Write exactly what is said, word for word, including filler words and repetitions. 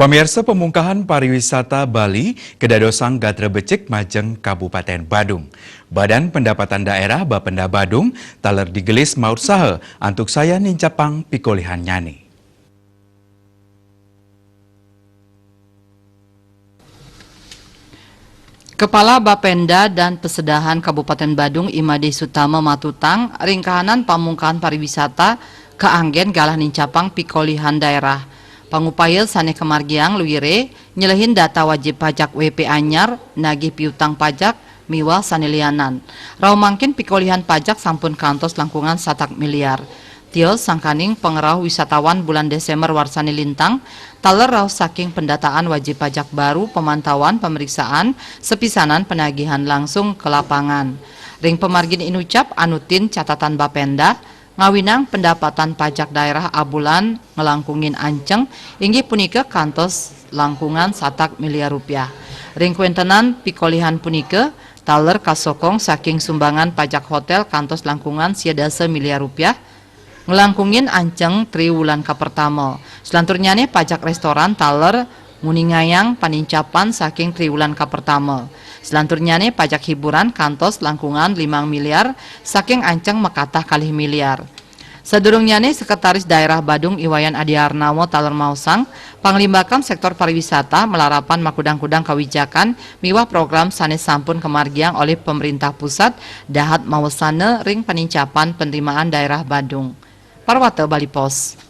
Pamirsa, pamungkahan pariwisata Bali kadadosang gatra becik majeng Kabupaten Badung. Badan Pendapatan Daerah Bapenda Badung taler digelis maut saha antuk sayan nincapang pikolihannyane. Kepala Bapenda dan Pesedahan Kabupaten Badung Imade Sutama matutang ring kahanan pamungkahan pariwisata kaanggen galah nincapang pikolihan daerah. Pangupaya sane kamargiang luire nyelehin data wajib pajak W P anyar, nagih piutang pajak, miwah sane lianan. Rauh mangkin pikolihan pajak sampun kantos langkungan satak miliar. Tios sangkaning pangrauh wisatawan bulan Desember warsane lintang, taler rauh saking pendataan wajib pajak baru, pemantauan, pemeriksaan, sepisanan penagihan langsung ke lapangan. Ring pamargin inucap anutin catatan Bapenda, ngawinang pendapatan pajak daerah abulan nglangkungin anceng, inggih punika kantos langkungan satak miliar rupiah. Ring kawentenan pikolihan punika, taler kasokong saking sumbangan pajak hotel kantos langkungan sia dasa miliar rupiah, nglangkungin anceng triwulan kapertama. Selanturnyane pajak restoran taler nguningayang panincapan saking triwulan kapertama. Selanturnyane pajak hiburan kantos langkungan limang miliar saking anceng makatah kalih miliar. Sadurungnyane Sekretaris Daerah Badung Iwayan Adiarnawa taler maosang, panglimbakan sektor pariwisata malarapan makudang-kudang kawijakan miwah program sane sampun kamargiang olih pemerintah pusat dahat mawesana ring panincapan penerimaan daerah Badung. Parwata Bali Post.